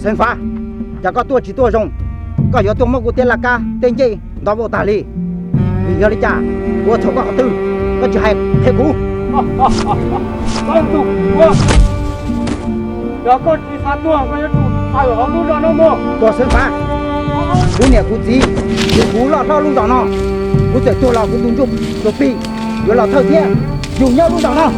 Xeev Fav, cas koj tuaj tsis tuaj zoo, koj yuav tuaj muab kuv tej laj kab tej ncej ntov vau tag li. Vim yog li cas, kuv ua txhaum koj qhov twg, koj tsis hais qhia kuv. Yog koj tsis xav tuag, koj yuav tsum tawm hauv lub zos no mus. Tuag Xeev Fav, kuv niam kuv txiv, kuv loj hlob lub zos no, kuv txawm tuag los kuv tus ntsuj tus plig yuav los thawj thiab yug nyob lub zos no.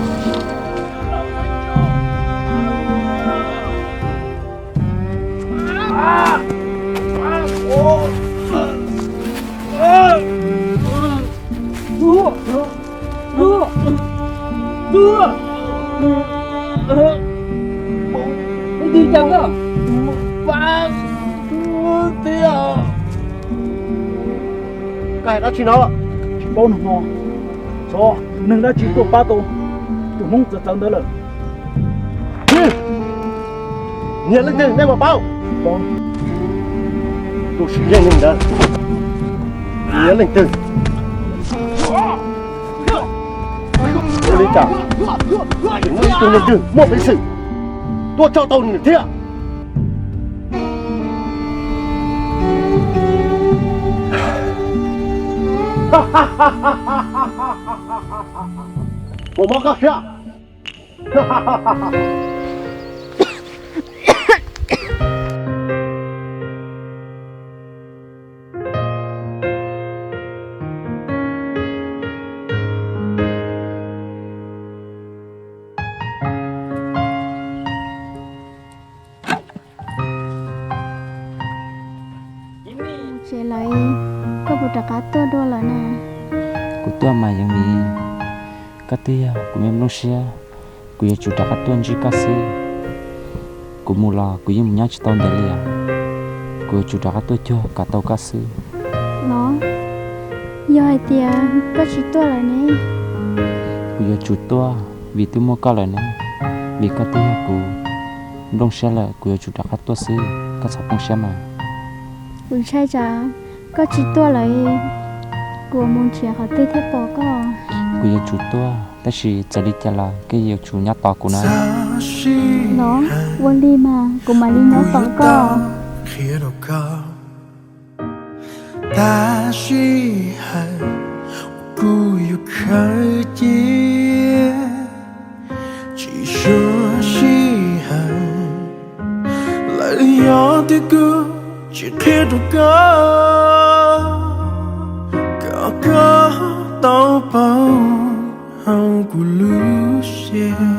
Koj hais dab tsi no? Tsis paub nag hmo txog tus neeg dab tsi tuaj pab tau tus hmoob txawv txawv ntawd lawm. Nyias leej twg nej mam paub. Tus sim neej neeg ntawd nyias leej twg? Ua li cas tseem muaj ib tug neeg twg muaj peev xwm tuaj tso tau nws thiab? Puas mob koj thiab? Tsev lawm, koj puas rov qab tuaj dua lawm na? Kuv tuaj mas Yeev Mim, koj twb yog kuv me nplooj siab, kuv yuav tsum rov qab tuaj ntsib koj xwb. Kuv mus los kuv yeej mus nyob tsis tau ntev li os. Kuv yuav tsum rov qab tuaj cuag kom tau koj xwb. Los, yog hais tias koj tsis tuaj lawm ne? Kuv yuav tsum tuaj vim twb muaj koj lawm ne, vim koj twb yog kuv nplooj siab lawm, kuv yuav tsum rov qab tuaj xwb, koj txhob poob siab mas. Kuv ntshai tsam koj tsis tuaj lawm, kuv mus nrhiav qhov twg thiaj pom koj. Kuv yuav tsum tuaj, tab sis txawm li cas los koj yuav tsum nyob tos kuv na. Los, ua li mas kuv mam li nyob tos koj. Tab sis hais kuv yuav khawb cia, tsis suav sij hawm lawm yog twb kuv tsis qhia rau koj, kom koj tau paub hauv kuv lub siab.